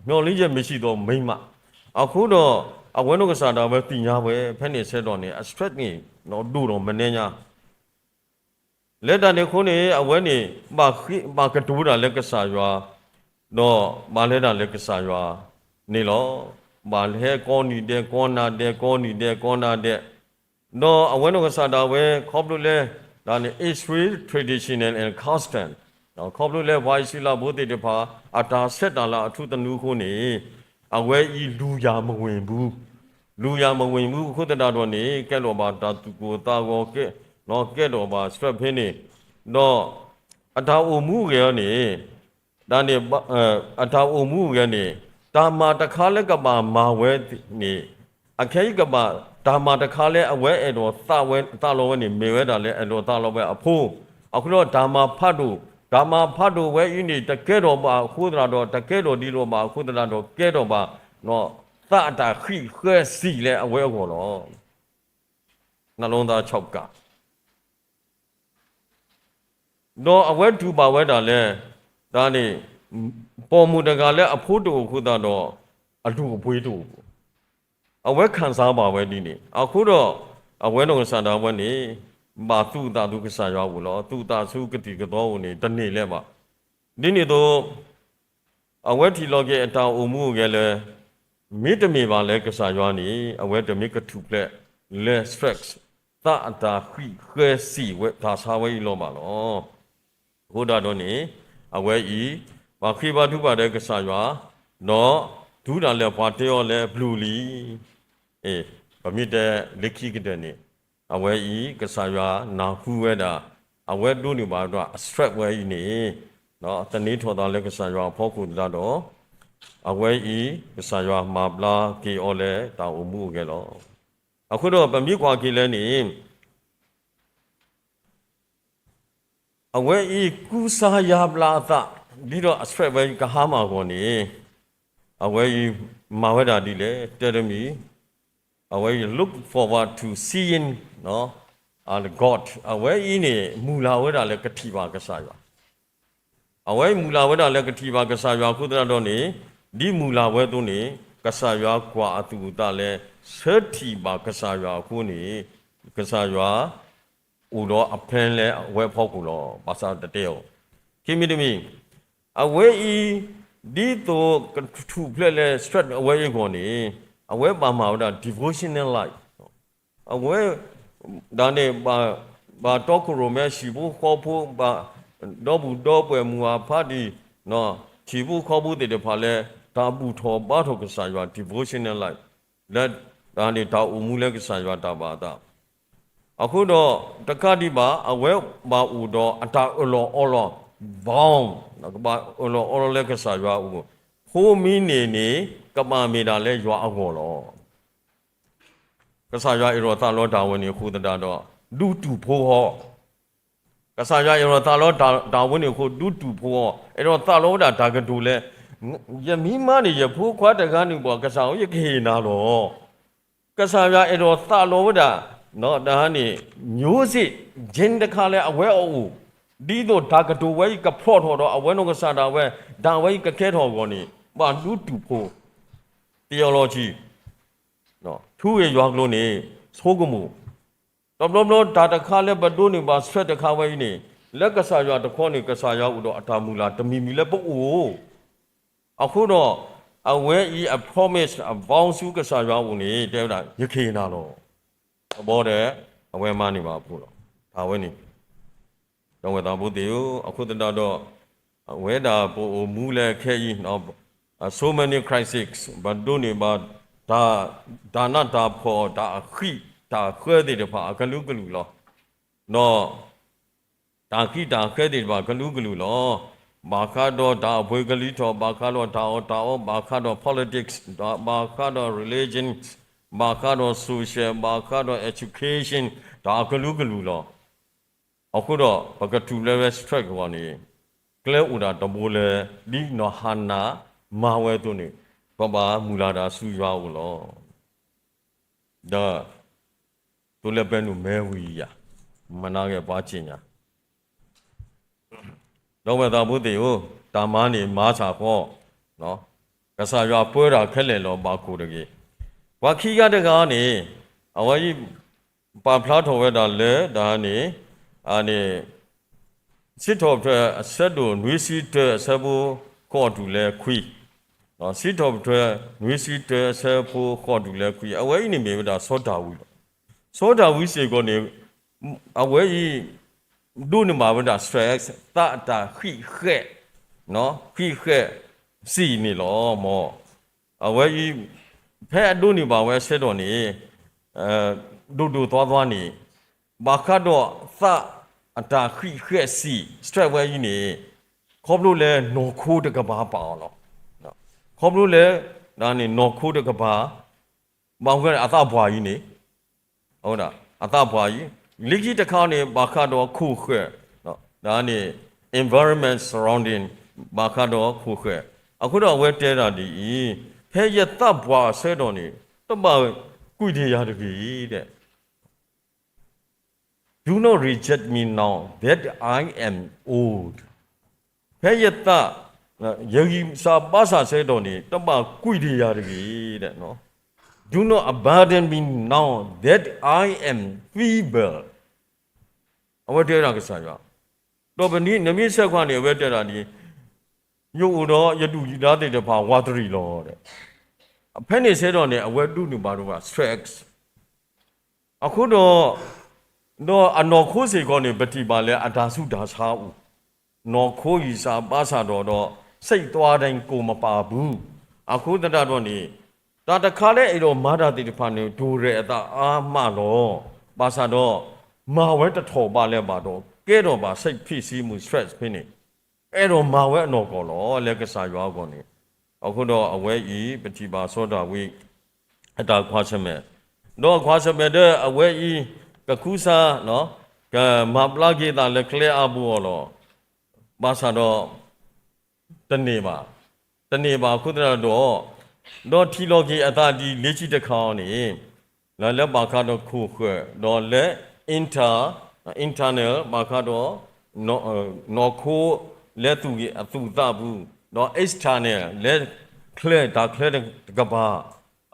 မျှော်လင့်ချက်မရှိသောမိန်းမ. အဃိဒီး အဝဲနီၢ်ကစၢ်ဒၣ်ဝဲသ့ၣ်ညါဝဲ ဖဲန့ၣ်ဆၢကတီၢ်န့ၣ် အ stress န့ၣ် ဒိၣ်ထီၣ်မဲာ်ညါ လၢတၢ်န့ၣ်အဃိန့ၣ် အဝဲန့ၣ် ဘၣ်ကတိၤတၢ်လၢကစၢ်ယွၤ, ဒီးဘၣ်လဲၤတၢ်လၢကစၢ်ယွၤန့ၣ်လီၤ. ဘၣ်လဲၤကိးနံၤဒဲး ကိးနၤဒဲး ကိးနံၤဒဲး ကိးနၤဒဲး, ဒီးအဝဲနီၢ်ကစၢ်ဒၣ်ဝဲ ခီဖျိလၢ တၢ်န့ၣ် Israel traditional and custom, ခီဖျိလၢပှၤအံၣ်စရ့လးဖိသ့ၣ်တဖၣ် အတၢ်ဆဲးတၢ်လၤအထူသနူအဃိန့ၣ်, အဝဲအံၤလူၤယၤမဝင်ဘူး, လူၤယၤမဝင်ဘူးအဃိသတးဒီးန့ၣ် ကဲထီၣ်ဘၣ်တၢ်သူၣ်ကိၢ်သးဂီၤကဲ, ကဲထီၣ်ဘၣ် stress ဖဲန့ၣ်, ဒီးအတၢ်အိၣ်မူအဂ့ၢ်အီၤန့ၣ်, တၢ်န့ၣ် အတၢ်အိၣ်မူအဂ့ၢ်န့ၣ်, တၢ်မၤတခါလၢကဘၣ်မၤဝဲန့ၣ်, အခဲအံၤကဘၣ် တၢ်မၤတခါလၢအဝဲအဲၣ်ဒိးသးဝဲသးလီဝဲန့ၣ် မ့ၢ်ဝဲဒၣ်လၢအဲၣ်ဒိးသးလီဝဲအဖိ, အဃိဒီးတၢ်မၤဖးဒိၣ်, တၢ်မၤဖးဒိၣ်ဝဲအံၤန့ၣ် တကဲထီၣ်ဘၣ်အဃိသတးဒီး တကဲထီၣ်ဒ်သိးဘၣ်အဃိသတးဒီး ကဲထီၣ်ဘၣ် သးအတၢ်ဃံးဃၢစံာ်လၢအဝဲအဂီၢ်လီၤ. နလီသးဆီၣ်ကး ဒီးအဝဲတူၢ်ဘၣ်ဝဲဒၣ်လၢ တၢ်န့ၣ် ပိာ်မုၣ်တဂၤလၢအဖိတအိၣ်အဃိသတးဒီး အဒူၣ်အပှ့ၤတအိၣ်, အဝဲခံစားဘၣ်ဝဲဒ်န့ၣ် အဃိဒီး အဝဲနီၢ်ကစၢ်ဒၣ်ဝဲန့ၣ် ဘၣ်သူၣ်အသးဆူကစၢ်ယွၤအအိၣ်လီၤ. သူၣ်အသးဆူကသံၣ်ကသီအအိၣ်န့ၣ် တန့ၢ်လၢၤဘၣ်. ဒ်န့ၣ်အသိး အဝဲထံၣ်လီၤက့ၤအတၢ်အိၣ်မူအဂ့ၢ်လၢ မ့တမ့ၢ်ဘၣ်လၢကစၢ်ယွၤန့ၣ် အဝဲတမ့ၢ်ကထူၣ်ဖျဲးလၢ stress သးအတၢ်ဃံးဃၢစံာ်ဝဲ တၢ်ဆါဝဲအံၤလီၤဘၣ်လီၤ. အဃိဒၣ်ဒီးန့ၣ် အဝဲအံၤ ပှၤဃ့ဘါထုကဖၣ်ဒီးကစၢ်ယွၤ, ဒီးတုၤဒၣ်လဲာ်ပှၤတဲအီၤလၢပျူၤလံ. ပမ့ၢ်တဲလၢခံကတၢၢ်န့ၣ် အဝဲအံၤ ကစၢ်ယွၤနၢ်ဟူဝဲဒၣ် အဝဲဒိးန့ၢ်ဘၣ်ဒီးအ stress ဝဲအံၤန့ၣ် သန့ၤထီၣ်သးလၢကစၢ်ယွၤအဖီခိၣ်သတးဒီး အဝဲအံၤ ကစၢ်ယွၤမၤဘျါက့ၤအီၤလၢတၢ်အိၣ်မူအဂ့ၢ်လီၤ. အဃိဒီးပမ့ၢ်ကွၢ်က့ၤလဲၣ်န့ၣ် အဝဲအံၤကူစါယါဘျါအသး ဒ်သိးအ stress ဝဲကဟါမၢ်အဂီၢ်န့ၣ် အဝဲအံၤ မၤဝဲဒၣ်ဒ်လဲၣ် တဲတမံၤ, အဝဲအံၤ look forward to seeing God, အဝဲအံၤန့ၣ် မုၢ်လၢ်ဝဲဒၣ်လၢကထံၣ်ဘၣ်ကစၢ်ယွၤ. အဝဲအံၤမုၢ်လၢ်ဝဲဒၣ်လၢကထံၣ်ဘၣ်ကစၢ်ယွၤအဃိသတးဒီးန့ၣ်, ဒ်မုၢ်လၢ်ဝဲအသိးန့ၣ် ကစၢ်ယွၤကွၢ်အသူၣ်အသးလၢ ဆၢထံၣ်ဘၣ်ကစၢ်ယွၤအဃိန့ၣ်, ကစၢ်ယွၤ အိၣ်ဒီးအ plan လၢအဝဲအဖီခိၣ်လီၤ. ဘၣ်ဆၣ်တတဲအီၤ, ခံမံၤတမံၤ, အဝဲအံၤ ဒ်သိးကထူၣ်ဖျဲးလၢ stress အဝဲအံၤအဂီၢ်န့ၣ်, အဝဲဘၣ်မၤဝဲဒၣ် devotional life, အဝဲဒၣ်န့ၣ် ဘၣ်တီခိၣ်ရိၣ်မဲ ဟံၣ်ဖိဃီဖိ, ဘၣ်ဒီပုၢ်ဒီပှဲၤ မုၢ်အဖးဒံး, ဟံၣ်ဖိဃီဖိသ့ၣ်တဖၣ်လၢ တၢ်ဘူၣ်ထီၣ်ဘါထီၣ်ကစၢ်ယွၤ devotional life လၢဒၣ်န့ၣ် တၢ်အိၣ်မူလၢကစၢ်ယွၤတၢ်ဘၣ်အသး အဃိဒီး တကးဒံးဘၣ် အဝဲဘၣ်အိၣ်ဒီးအတၢ်အၢၣ်လီၤအီလီၤ bound, ကဘၣ်အၢၣ်လီၤအီလီၤလၢကစၢ်ယွၤအအိၣ်, ဖိမံၤန့ၣ်န့ၣ် ကဘၣ်မ့ၢ်ဒၣ်လၢယွၤအဂီၢ်လီၤ. ကစၢ်ယွၤအဲၣ်ဒိးသးလီတၢ်ဝဲန့ၣ်အဃိသတးဒီး ဒုးတူၢ်ဖိဃီ, ကစၢ်ယွၤအဲၣ်ဒိးသးလီတၢ်ဝဲန့ၣ်အဃိ ဒုးတူၢ်ဖိဃီ, အဲၣ်ဒိးသးလီဝဲဒၣ်တၢ်ကတိၤလၢ ယမ့ၢ်မၤန့ၢ် ယဖိခွါတဂၤန့ၣ်ဘၣ် ကစၢ်ဧၢ ယကဟ့ၣ်နၤလီၤ. ကစၢ်ယွၤအဲၣ်ဒိးသးလီဝဲဒၣ် တၢ်န့ၣ် မျိုးစေ့ gene တခါလၢအဝဲအအိၣ်, ဒ်သိးတၢ်ကတိၤဝဲအံၤကဖျိးထီၣ်ဒီး အဝဲနီၢ်ကစၢ်ဒၣ်ဝဲ, တၢ်ဝဲအံၤကကဲထီၣ်အဂီၢ်န့ၣ် ဘၣ်ဒုးတူၢ်ဖိ, theology, ထူဂ့ၢ်ယွၤကျိၤန့ၣ် ဆိကမိၣ်, တဘျီဘျီတၢ်တခါလၢပဒိးန့ၢ်ဘၣ် stress တခါဝဲအံၤန့ၣ်, လၢကစၢ်ယွၤတခီန့ၣ် ကစၢ်ယွၤအိၣ်ဒီးအတၢ်မုၢ်လၢ်တမံၤမံၤလၢပအိၣ်, အဃိဒီး အဝဲအံၤအ promise အ bound ဆူကစၢ်ယွၤအအိၣ်န့ၣ် တဲဝဲဒၣ် ယကဟ့ၣ်နၤလီၤ. တဘျီဒီး အဝဲမၤန့ၢ်ဘၣ်အဖိလီၤ. တၢ်ဝဲန့ၣ် ဒီပုၢ်ဝဲၢ်သးဘိသ့ၣ်ဧၢ, အဃိသတးဒီး အဝဲဒၣ်ပအိၣ်မူလၢခဲအံၤ so many crisis ပဒိးန့ၢ်ဘၣ် တၢ်နးတၢ်ဖှီၣ် တၢ်အဃံတၢ်ဃၢသ့ၣ်တဖၣ်အကလုာ်ကလုာ်လီၤ. ဒီး တၢ်ဃံတၢ်ဃၢသ့ၣ်တဖၣ်ကလုာ်ကလုာ်လီၤ. ဘၣ်ဃးဒီးတၢ်အပှ့ၤကလံၤထီၣ်, ဘၣ်ဃးဒီးတၢ်အီၣ်တၢ်အီ, ဘၣ်ဃးဒီး politics, ဘၣ်ဃးဒီး religion, ဘၣ်ဃးဒီး social, ဘၣ်ဃးဒီး education, တၢ်အကလုာ်ကလုာ်လီၤ. အဃိဒီး ပကထူၣ်ဖျဲးဝဲ stress အဂီၢ်န့ၣ်, ကျဲအိၣ်ဒၣ်တဘိလၢ ဒ်နီၢ်ဟၤနၤမၤဝဲအသိးန့ၣ်, ပဘၣ်မုၢ်လၢ်တၢ်ဆူယွၤအအိၣ်လီၤ. ဒီး သိလၢပဲနုာ်မဲဝံၤယၤ, မနၤဂ့ၤပှၤစ့ၣ်ညါ, ဒီပုၢ်ဝဲၢ်သးဘိသ့ၣ်ဧၢ, တၢ်မၤန့ၣ်မၤဆၣ်ဃီ, ကစၢ်ယွၤပၢတၢ်ခဲလၢာ်လီၤ ဘၣ်ကိၣ်တဂ့ၤ. ပှၤခံဂၤတဂၤန့ၣ်, အဝဲအံၤ ပာ်ဖျါထီၣ်ဝဲဒၣ်လၢဒၣ်န့ၣ်, န့ၣ် စံးထီၣ်ပတြၢၤအဆၢဒိၣ်နွံဆံတၢအဆၢဖိဃိးတုၤလၢခွံ, စံးထီၣ်ပတြၢၤ နွံဆံတၢအဆၢဖိဃိးတုၤလၢခွံ, အဝဲအံၤန့ၣ်မ့ၢ်ဝဲဒၣ်စီၤဒၤဝံးလီၤ. စီၤဒၤဝံးစ့ၢ်ကီးန့ၣ်, အဝဲအံၤ ဒိးန့ၢ်ဘၣ်ဝဲဒၣ် stress သးအတၢ်ဃံးဃဲး, ဃံးဃဲးစံာ်န့ၣ်လီၤမၢ်. အဝဲအံၤ ဖဲအဒိးန့ၢ်ဘၣ်ဝဲအဆၢကတီၢ်န့ၣ်, ဒိၣ်ဒိၣ်သွါသွါန့ၣ်, ဘၣ်ဃးဒီးသးအတၢ်ဃံးဃဲးစံာ် stress ဝဲအံၤန့ၣ်, ခီဖျိလၢနီၢ်ခိတကပၤပာ်အီၤလီၤ. ခီဖျိလၢ ဒၣ်န့ၣ် နီၢ်ခိတကပၤ ဘၣ်ဃးဒီးအသးပှၢ်အံၤန့ၣ်, အသးပှၢ်အံၤ, လၢခံတခါန့ၣ် ဘၣ်ဃးဒီးခိၣ်ဃၢၤ, ဒၣ်န့ၣ် environment surrounding ဘၣ်ဃးဒီးခိၣ်ဃၢၤ, အဃိဒီးအဝဲတဲဒၣ်ဒ်အံၤ, ဖဲယသးပှၢ်အဆၢကတီၢ်န့ၣ် တဘၣ်ကွံာ်တ့ၢ်ယၤတဂ့ၤ, Do not reject me now that I am old. ဖဲယသး, ယဂံၢ်စၢ်ဘါစၢ်ဆၢကတီၢ်န့ၣ် တဘၣ်ကွံာ်တ့ၢ်ယၤတဂ့ၤ. Do not abandon me now that I am feeble. အဝဲတဲဒၣ်ကစၢ်ယွၤ, ဒီးပနံၤနမ့ၢ်ဆဲးခွါန့ၣ် အဝဲတဲဒၣ်ဒ်အံၤ, ယအိၣ်ဒီးယဒုၣ်ယဒါသ့ၣ်တဖၣ် ဝးတရံးလီၤ. ဖဲန့ၣ်ဆၢကတီၢ်န့ၣ် အဝဲဒိးန့ၢ်ဘၣ်ဒိးဘၣ် stress အဃိဒီး, ဒီးအနီၢ်ခိစ့ၢ်ကီးန့ၣ် ပထံၣ်ဘၣ်လၢအတၢ်ဆူးတၢ်ဆါအိၣ်, နီၢ်ခိဂံၢ်စၢ်ဘါစၢ်ဒီး, ဒီး စိတ်သွားတိုင်းကိုယ်မပါဘူး. အဃိသတးဒီးန့ၣ်, တၢ်တခါလၢအဲၣ်ဒိးမၤတၢ်သ့ၣ်တဖၣ်န့ၣ် တိၢ်ရဲၣ်အသးအါမးလီၤ. ဘၣ်ဆၣ်ဒီး မၤဝဲတထီၣ်ဘးလၢၤဘၣ်ဒီး ကဲထီၣ်ဘၣ် စိတ်ဖိစီးမှု stress ဖဲန့ၣ် အဲၣ်ဒိးမၤဝဲအနီၢ်ကီၢ်လီၤ လၢကစၢ်ယွၤအဂီၢ်န့ၣ်. အဃိဒီးအဝဲအံၤ ပထံၣ်ဘၣ်စီၤဒၤဝံး အတၢ်ကွၢ်ဆၢၣ်မဲာ်, ဒီးကွၢ်ဆၢၣ်မဲာ်ဒီးအဝဲအံၤ ကခူစၢ်, ကမၤဘျါက့ၤသးလၢကျဲအါဘိအီၤလီၤ. ဘၣ်ဆၣ်ဒီး တန့ၢ်ဘၣ်, တန့ၢ်ဘၣ်အဃိသတးဒီး ဒီးထံၣ်လီၤက့ၤအသးဒ်လ့ၣ်ခံတခါအံၤန့ၣ်, လၢ လၢဘၣ်ဃးဒီးခိၣ်ဃၢၤ, ဒီးလၢ inter, internal ဘၣ်ဃးဒီး နီၢ်, နီၢ်ခိ လၢသူၣ်ဂ့ၤအသူၣ်သးပူၤ, ဒီး external လၢချၢ တၢ်ချၢတကပၤ,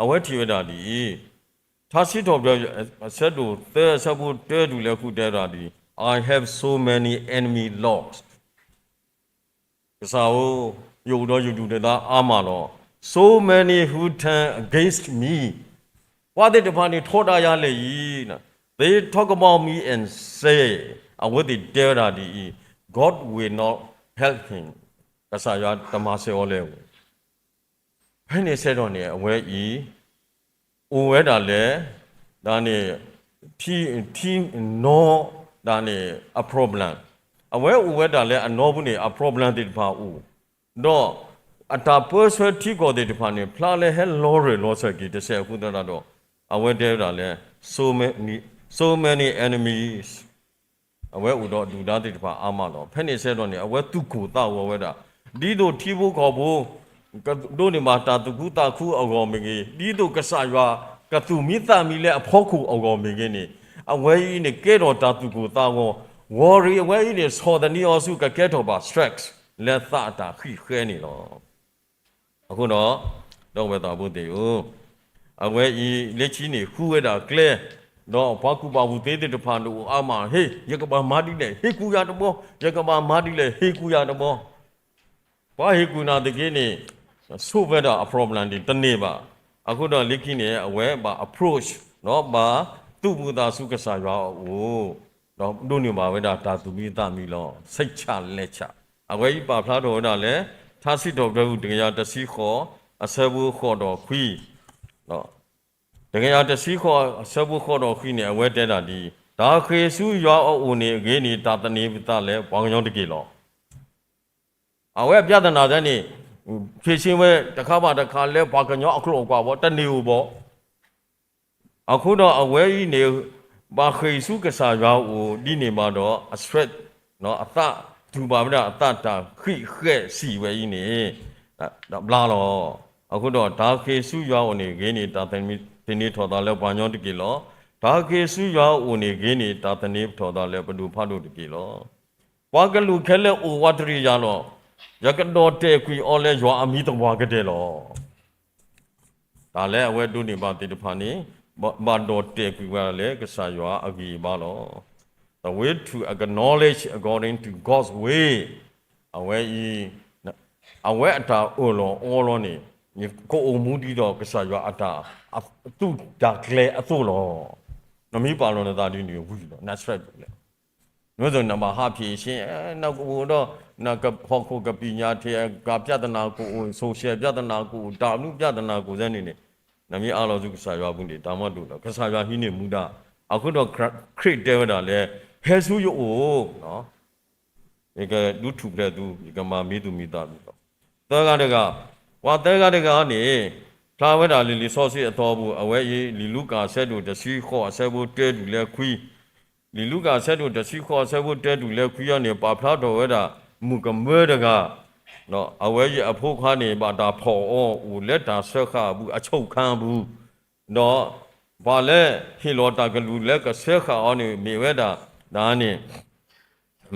အဝဲထံၣ်ဝဲဒၣ်ဒ်အံၤ, ထါစံးထီၣ်ပတြၢၤ အဆၢဒိၣ်သၢ အဆၢဖိတၢတုၤလၢဃု တဲဝဲဒၣ်ဒ်အံၤ, I have so many enemy, Lord. ကစၢ်ဧၢ, ယအိၣ်ဒီးယဒုၣ်ဒါအါမးလီၤ. So many who turn against me. ပှၤသ့ၣ်တဖၣ်န့ၣ်ထီဒါယၤလၢာ်အံၤ, they talk about me and say, အဝဲသ့ၣ်တဲဝဲဒၣ်ဒ်အံၤ, God will not help him. ကစၢ်ယွၤတမၤစၢၤအီၤလၢၤဝဲ. ဖဲန့ၣ်ဆဲးဒီးန့ၣ် အဝဲအံၤ အိၣ်ဝဲဒၣ်လၢ ဒၣ်န့ၣ် ထံ, ထံနီ ဒၣ်န့ၣ် အ problem, အဝဲအိၣ်ဝဲဒၣ်လၢအနီပူၤန့ၣ် အ problem သ့ၣ်တဖၣ်အိၣ်, ဒီးအတၢ်ပၢဆှၢထံကီၢ်သ့ၣ်တဖၣ်န့ၣ် ဖျါလၢဟဲလီၤရၢၢ်လီၤစၢၤက့ၤတစဲးအဃိသတးဒီး အဝဲတဲဝဲဒၣ်လၢ so many, so many enemies. အဝဲအိၣ်ဒီးဒုၣ်ဒါသ့ၣ်တဖၣ်အါမးလီၤ. ဖဲန့ၣ်ဆဲးဒီးန့ၣ် အဝဲသူၣ်ကိၢ်သးဂီၤဝဲဒၣ်, ဒ်သိးထံဖိကီၢ်ဖိ ကဒိးန့ၢ်ဘၣ်တၢ်သူၣ်ခုသးခုအဂီၢ်မ့ၢ်ဂ့ၤ, ဒ်သိးကစၢ်ယွၤကသူၣ်မံသးမံလၢအဖီခိၣ်အဂီၢ်မ့ၢ်ဂ့ၤန့ၣ်, အဝဲအံၤန့ၣ်ကဲထီၣ်တၢ်သူၣ်ကိၢ်သးဂီၤ, worry အဝဲအံၤန့ၣ် ဆီၣ်သနံးအီၤဆူကကဲထီၣ်ဘၣ် stress လၢသးအတၢ်ဃံၣ်ဃဲန့ၣ်လီၤ. အဃိဒီး ဒီပုၢ်ဝဲၢ်သးဘိသ့ၣ်ဧၢ, အဝဲအံၤလၢခံန့ၣ် ဃုဝဲဒၣ်ကျဲ, ဒီးပှၤကူၣ်ဘၣ်ကူၣ်သ့သ့ၣ်တဖၣ်န့ၣ်အိၣ်အါမး, ဟ့ၣ် ယကဘၣ်မၤဒ်လဲၣ်, ဟ့ၣ်ကူယၤတဘျီ, ယကဘၣ်မၤဒ်လဲၣ်, ဟ့ၣ်ကူယၤတဘျီ. ပှၤဟ့ၣ်ကူနၤသက့န့ၣ် ဆိၣ်ဝဲဒၣ်အ problem န့ၣ်တန့ၢ်ဘၣ်. အဃိဒီးလၢခံန့ၣ် အဝဲဘၣ် approach ဒီးဘၣ်သူၣ်မုာ်သးဆူကစၢ်ယွၤအအိၣ်, ဒီးဒိးန့ၢ်ဘၣ်ဝဲဒၣ်တၢ်သူၣ်မံသးမံလီၤ. စိတ်ချလက်ချ. အဝဲအံၤပာ်ဖျါထီၣ်ဝဲဒၣ်လၢ ထါစံးထီၣ်ပတြၢၤ တကယၤတဆံဃိး အဆၢဖိဃိးဒီးခွံ, တကယၤတဆံဃိး အဆၢဖိဃိးဒီးခွံန့ၣ် အဝဲတဲဒၣ်ဒ်အံၤ, တၢ်ဃ့ၢ်ဆူယွၤအအိၣ်န့ၣ်ဂ့ၤန့ၢ် တၢ်သန့ၤပသးလၢပှၤကညီတက့ၢ်လီၤ. အဝဲအ ပြဿနာ သ့ၣ်န့ၣ် ဖြေရှင်း ဝဲတခါဘၣ်တခါလၢပှၤကညီအကျိာ်အကွာ်ဘၣ်, တန့ၢ်ဧိၤဘၣ်. အဃိဒီးအဝဲအံၤန့ၣ် ဘၣ်ဃ့ၢ်ဆူကစၢ်ယွၤအအိၣ်ဒ်န့ၣ်ဘၣ်ဒီး အ stress အသးတူၢ်ဘၣ်ဝဲဒၣ်အသးတၢ်ဃံးဃဲးစံးဝဲအံၤန့ၣ် ဘျါလီၤ. အဃိဒီးတၢ်ဃ့ၢ်ဆူယွၤအအိၣ်န့ၣ်ဂ့ၤန့ၢ် တၢ်သန့ၤထီၣ်သးလၢပှၤကညီတက့ၢ်လီၤ. တၢ်ဃ့ၢ်ဆူယွၤအအိၣ်န့ၣ်ဂ့ၤန့ၢ် တၢ်သန့ၤထီၣ်သးလၢပဒိၣ်ဖးဒိၣ်တက့ၢ်လီၤ. ပှၤကလုာ်ခဲလၢာ်အိၣ်ဝးတရံးယၤလီၤ. ယကဒီၣ်တဲာ်ကွံာ်အီၤလၢယွၤအမံၤသပှၢ်ကတၢၢ်လီၤ. တၢ်လၢအဝဲဒိးန့ၢ်ဘၣ်သ့ၣ်တဖၣ်န့ၣ် ဘၣ်ဒိးတဲာ်ကွံာ်ဝဲဒၣ်လၢကစၢ်ယွၤအဂံၢ်အဘါလီၤ. The way to acknowledge according to God's way. အဝဲအံၤ အဝဲအတၢ်အၢၣ်လီၤအီလီၤန့ၣ် ကအိၣ်မူဒ်သိးကစၢ်ယွၤအတၢ် သူၣ်တၢ်ကျဲအသိးလီၤ. နမ့ၢ်ပာ်လီၤနသးဒ်န့ၣ်ဝံၤလီၤ န stress လီၤ. နမ့ၢ်သိးနဘၣ်ဟးဖြေရှင်း နကအိၣ်ဒီး နကဟီၣ်ခိၣ်ကပံာ်ညါထဲ ကပြဿနာကအိၣ် social ပြဿနာကအိၣ် တၢ်မနုၤပြဿနာကအိၣ်သ့ၣ်န့ၣ်န့ၣ် နမ့ၢ်အးလီၤဆူကစၢ်ယွၤအပူၤန့ၣ် တၢ်မၤဒိၣ်လီၤ. ကစၢ်ယွၤဟံးန့ၢ်မူဒါ အဃိဒီးခရံာ်တဲဝဲဒၣ်လၢ ဟဲဆူယအိၣ် ယကဒုးထူၣ်ဖျဲးသု ယကမၤမံသူၣ်မံသးသုလီၤ. သၢဂၤတဂၤ, ပှၤသၢဂၤတဂၤန့ၣ် ဖျါဝဲဒၣ်လၢလံာ်စီဆှံအသီပူၤ အဝဲအံၤ လံာ်လူၤကၣ်အဆၢဒိၣ်တဆံဃိးအဆၢဖိတၢတုၤလၢခွံ, လံာ်လူၤကၣ်အဆၢဒိၣ်တဆံဃိးအဆၢဖိတၢတုၤလၢခွံအံၤန့ၣ် ပာ်ဖျါထီၣ်ဝဲဒၣ် မုၣ်ကမဲတဂၤ အဝဲအံၤအဖိခွါန့ၣ် ဘၣ်တၢ်ဖီၣ်အီၤအိၣ်လၢတၢ်စၢဃာ်အပူၤ အချုပ်ခန်းအပူၤ, ဒီးပှၤလၢဟ့ၣ်လီၤတၢ်ကလုၢ်လၢကစၢဃာ်အီၤန့ၣ် မ့ၢ်ဝဲဒၣ် ဒၣ်န့ၣ်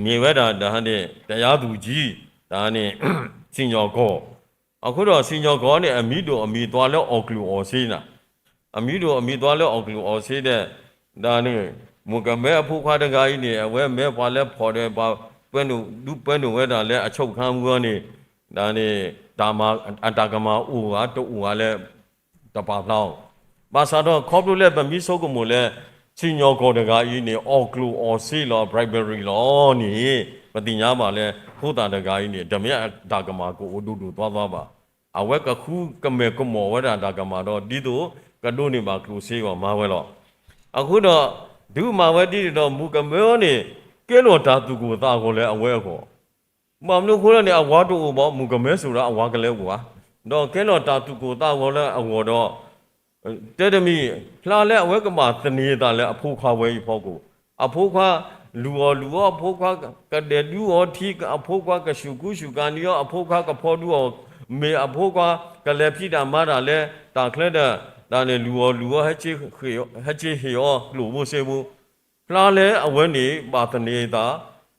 မ့ၢ်ဝဲဒၣ်ဒၣ်န့ၣ် တရားသူကြီး ဒၣ်န့ၣ် စံၣ်ညီၣ်ကွီၢ်, အဃိဒီးစံၣ်ညီၣ်ကွီၢ်န့ၣ် အမံၤဒိၣ်အမံၤသွါလၢအီၣ်ကျိၣ်အီၣ်စ့နၤ, အမံၤဒိၣ်အမံၤသွါလၢအီၣ်ကျိၣ်အီၣ်စ့ဒီး ဒၣ်န့ၣ် မုၣ်ကမဲအဖိခွါတဂၤအံၤန့ၣ် အဝဲမ့ၢ်ပှၤလၢဖီၣ်ဒီး ပှၤဒုးပှဲၤနုာ်ဝဲဒၣ်လၢအချုပ်ခန်းပူၤအံၤန့ၣ် ဒၣ်န့ၣ် တၢ်မၤ အတၢ်ကမၣ်အိၣ်ဧါတအိၣ်ဧါလၢ တပာ်ဖျါအီၤ, ဘၣ်ဆၣ်ဒီးခီဖျိလၢပမ့ၢ်ဆိကမိၣ်လၢ စံၣ်ညီၣ်ကွီၢ်တဂၤအံၤန့ၣ် အီၣ်ကျိၣ်အီၣ်စ့လီၤ bribery လီၤန့ၣ် ပသ့ၣ်ညါဘၣ်လၢ ဖိသၣ်တဂၤအံၤန့ၣ် တမ့ၢ်အတၢ်ကမၣ်ကအိၣ်ဒိၣ်ဒိၣ်သွါသွါဘၣ်. အဝဲကဃုကမဲာ်ကမီၣ်ဝဲဒၣ်တၢ်ကမၣ်ဒီး ဒ်သိးကဒိးန့ၢ်ဘၣ်ကျိၣ်စ့အဂီၢ်မၤဝဲလီၤ. အဃိဒီး တုၤမၤဝဲဒ်န့ၣ်ဒီး မုၣ်ကမဲအံၤန့ၣ် ကဲလီၤတၢ်သူၣ်ကိၢ်သးဂီၤလၢအဝဲအဂီၢ် ဘၣ်မနုၤအဃိလဲၣ်န့ၣ် အဝၤတအိၣ်ဘၣ် မုၣ်ကမဲစိၤဒီးအဝၤကလဲၤအိၣ်ဧါ, ဒီးကဲလီၤတၢ်သူၣ်ကိၢ်သးဂီၤလၢအဂီၢ်ဒီး တဲတမံၤ ဖျါလၢအဝဲကဘၣ်သန့ၤအသးလၢအဖိခွါဝဲအံၤအဖီခိၣ်, အဖိခွါလူၤအီၣ်လူၤအီ အဖိခွါကဒဲးဒုးအီထံ အဖိခွါကစူၢ်ကူစူၢ်ကၤနံအီ အဖိခွါကဖီဒုးအီၣ် မ့ၢ်အဖိခွါကလဲၤဖံးတၢ်မၤတၢ်လၢတၢ်ချၢဒီး တၢ်န့ၣ်လူၤအီၤလူၤအီၤ ဟဲက့ၤဟ့ၣ်အီၤကျိၣ်ဖိစ့ဖိ, ဖျါလၢအဝဲန့ၣ်ဘၣ်သန့ၤအသး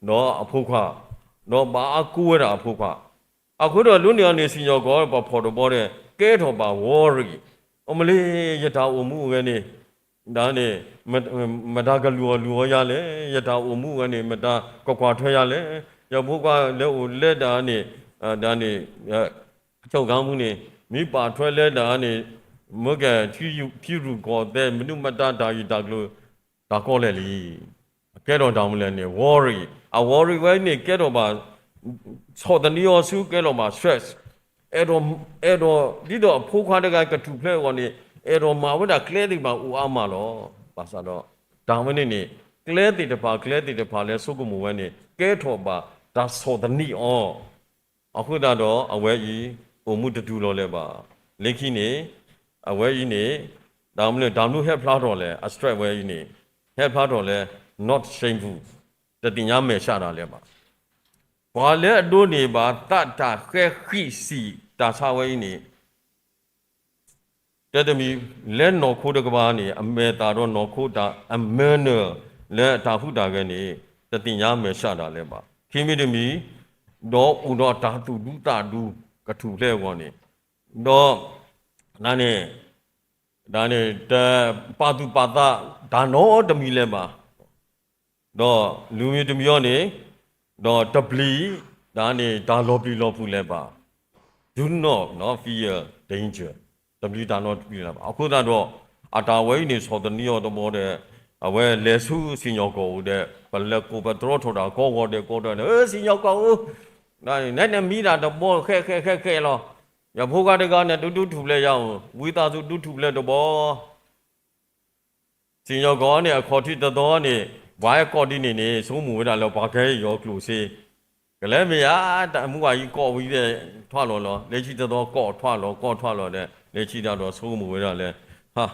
ဒီးအဖိခွါ, ဒီးဘၣ်အါကိးဝဲဒၣ်အဖိခွါ. အဃိဒီးဒိးန့ၢ်အီၤန့ၣ် စံၣ်ညီၣ်ကွီၢ်ပှၤဖီၣ်တဘီဒီး ကဲထီၣ်ဘၣ် worry, အိၣ်မ့ၢ်လၢ ယတၢ်အိၣ်မူဝဲန့ၣ် ဒ်န့ၣ် မတၤကလူၤအီၤလူၤအီၤယၤလဲၣ်, ယတၢ်အိၣ်မူဝဲန့ၣ် မတၤကကွၢ်ထွဲယၤလဲၣ်, ယဖိခွါလၢအိၣ်လၢဒ်န့ၣ် ဒ်န့ၣ် အချုပ်ခန်းမူန့ၣ် မ့ၢ်ပာ်ထွဲလၢဒ်န့ၣ် မ့ၢ်ကဲ ထံရူၢ်ကီၢ်သဲး မနုၤမတၤတၢ်ဂ့ၢ်တၢ်ကျိၤ တၢ်ကီလဲၣ်လံ. ကဲထီၣ်တၢ်မနုၤလဲၣ်န့ၣ် worry, အ worry ဝဲန့ၣ် ကဲထီၣ်ဘၣ် ဆီၣ်သနံးအီၤဆူ ကဲထီၣ်ဘၣ် stress, အဲၣ်ဒိး အဲၣ်ဒိး ဒ်သိးအဖိခွါတဂၤကထူၣ်ဖျဲးအဂီၢ်န့ၣ် အဲၣ်ဒိးမၤဝဲဒၣ်ကျဲသ့ၣ်တဖၣ်အိၣ်အါမးလီၤ. ဘၣ်ဆၣ်ဒီး တၢ်ဝဲန့ၣ်န့ၣ် ကျဲသ့ၣ်တဖၣ် ကျဲသ့ၣ်တဖၣ်လၢဆိကမိၣ်ဝဲန့ၣ် ကဲထီၣ်ဘၣ်တၢ်ဆီၣ်သနံးအီၤ အဃိသတးဒီး အဝဲအံၤ အိၣ်မူတတူၢ်လိာ်လၢၤဘၣ်. လၢခံန့ၣ် အဝဲအံၤန့ၣ် တၢ်မနုၤ တၢ်မနုၤဟဲဖျါထီၣ်လဲၣ်, အ stress ဝဲအံၤန့ၣ် ဟဲဖျါထီၣ်လၢ not shameful, တသ့ၣ်ညါမဲာ်ဆှးတၢ်လၢၤဘၣ်. ပှၤလၢအဒိးန့ၢ်ဘၣ်သးတၢ်ဃဲဃံးစံၣ်တၢ်ဆါဝဲအံၤန့ၣ် တဲတမံၤ လၢနီၢ်ခိတကပၤန့ၣ် အမဲာ်သၣ်ဒီးနီၢ်ခိတၢ်အမဲာ်နၢၤလၢအတၢ်ဟူးတၢ်ဂဲၤန့ၣ် တသ့ၣ်ညါမဲာ်ဆှးတၢ်လၢၤဘၣ်. ခံမံၤတမံၤ ဒီးအိၣ်ဒီးတၢ်သူၣ်ဒူသးဒူ ကထူၣ်ဖျဲးအဂီၢ်န့ၣ် ဒီး ဒ်န့ၣ် ဒ်န့ၣ် တပာ်သူၣ်ပာ်သးတၢ်နီတမံၤလၢၤဘၣ်. ဒီးလူၤမံၤတမံၤအံၤန့ၣ် ဒီးတပျံၤ ဒ်န့ၣ် တၢ်လီၤပျံၤလီၤဖုးလၢၤဘၣ်. Do not, not fear danger, တပျံၤတၢ်နီတပျံၤလၢၤဘၣ်. အဃိသတးဒီး အတၢ်ဝဲအံၤန့ၣ် ဆီၣ်သနံးအီၤတဘီဒီး အဝဲလဲၤဆူစံၣ်ညီၣ်ကွီၢ်အိၣ်ဒီး ပလဲၤကိးပတြီထီၣ်တၢ်ကိးဂီၤဒဲးကိးဂီၤဒီး ဧၢ စံၣ်ညီၣ်ကွီၢ်ဧၢ, နမံဒၣ်တဘီဃဲးဃဲးဃဲးဃဲးလီၤ. ယဖိခွါတဂၤန့ၣ် ဒူဒူထူၣ်ဖျဲးယၤအိၣ်, ဝံသးစူၤဒူထူၣ်ဖျဲးတဘီ စံၣ်ညီၣ်ကွီၢ်န့ၣ် အခီၣ်ထံးတသီန့ၣ် ပှၤဟဲကိးဒ်န့ၣ်န့ၣ် ဆိကမိၣ်ဝဲဒၣ်လၢပှၤကဟဲအီၤကျိၣ်စ့, ကလဲၤမ့ၢ်ဧါ, တၢ်မူဘၣ်အံၤကိးဝံၤဒီး ထွးလီၤလီၤ, လၢခံတသီကိးထွးလီၤ ကိးထွးလီၤဒီး လၢခံတၢ်ဒီးဆိကမိၣ်ဝဲဒၣ်လၢ ဟါ,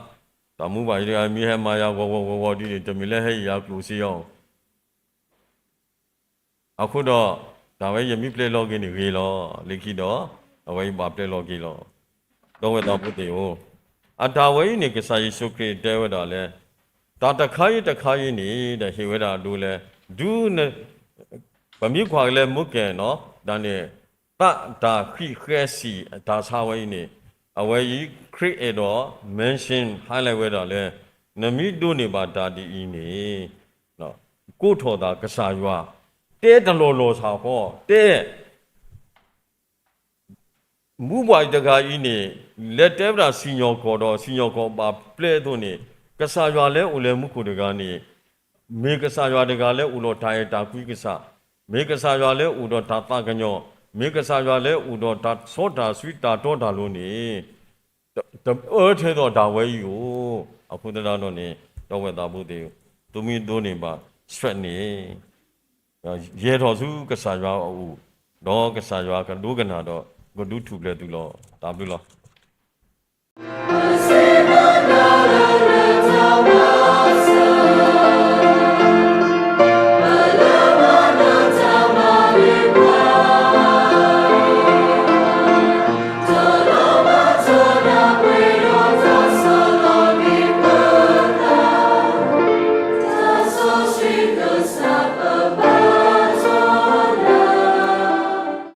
တၢ်မူဘၣ်အံၤတဂၤမ့ၢ်ဟဲမၤယၤဂီၤဂီၤဂီၤဂီၤဒ်န့ၣ် တမ့ၢ်လၢဟဲအံၤယၤကျိၣ်စ့အီၤ အဃိဒီး တၢ်ဝဲယမ့ၢ်ပျဲလီၤက့ၤန့ၣ်ဂ့ၤလီၤ. လၢခံဒီး အဝဲယဘၣ်ပျဲလီၤက့ၤလီၤ. ဒီပုၢ်ဝဲၢ်သးဖိသ့ၣ်ဧၢ, အတၢ်ဝဲအံၤန့ၣ် ကစၢ်ယ့ၣ်ၡူးခရံာ်တဲဝဲဒၣ်လၢ တၢ်တခါအံၤတခါအံၤန့ၣ် ဒီးဟ့ၣ်ဝဲဒၣ်အဒိလၢ ဒု ပမ့ၢ်ကွၢ်က့ၤလၢမုၢ်ကဲၤနီၤ ဒ်န့ၣ် သးတၢ်ဃံးဃဲးစံၣ်တၢ်ဆါဝဲအံၤန့ၣ် အဝဲအံၤ ခရံာ်အဲၣ်ဒိး mention highlight ဝဲဒၣ်လၢ နမ့ၢ်ဒိးန့ၢ်ဘၣ်တၢ်ဒ်အံၤန့ၣ် ကိးထီၣ်သးကစၢ်ယွၤ, တဲတလီၢ်လီၢ်ဆၣ်ဃီ, တဲ မူဘၣ်အံၤတဂၤအံၤန့ၣ် လဲၤတဲဝဲဒၣ်စံၣ်ညီၣ်ကွီၢ်ဒီး စံၣ်ညီၣ်ကွီၢ်ဘၣ်ပျဲအသိးန့ၣ် ကစၢ်ယွၤလၢအိၣ်လၢမူခိၣ်တဂၤန့ၣ် မ့ၢ်ကစၢ်ယွၤတဂၤလၢအိၣ်ဒီးတၢ်အဲၣ်တၢ်ကွံကစၢ်, မ့ၢ်ကစၢ်ယွၤလၢအိၣ်ဒီးတၢ်သးကညီၤ, မ့ၢ်ကစၢ်ယွၤလၢအိၣ်ဒီးတၢ်စီတၢ်ဆှံတၢ်တီတၢ်လိၤန့ၣ် တအၢထဲသိးဒၣ်ဝဲအံၤဧိၤ, အဃိသတးဒီးန့ၣ် ဒီပုၢ်ဝဲၢ်သးဖိသ့ၣ်ဧၢ, သုမ့ၢ်ဒိးန့ၢ်ဘၣ် stress န့ၣ် ယဲၤထီၣ်ဆူကစၢ်ယွၤအအိၣ်, ဒီးကစၢ်ယွၤကဒိကနၣ်ဒီး ကဒုးထူၣ်ဖျဲးသုလီၤ. တၢ်ဘျုးလီၤ.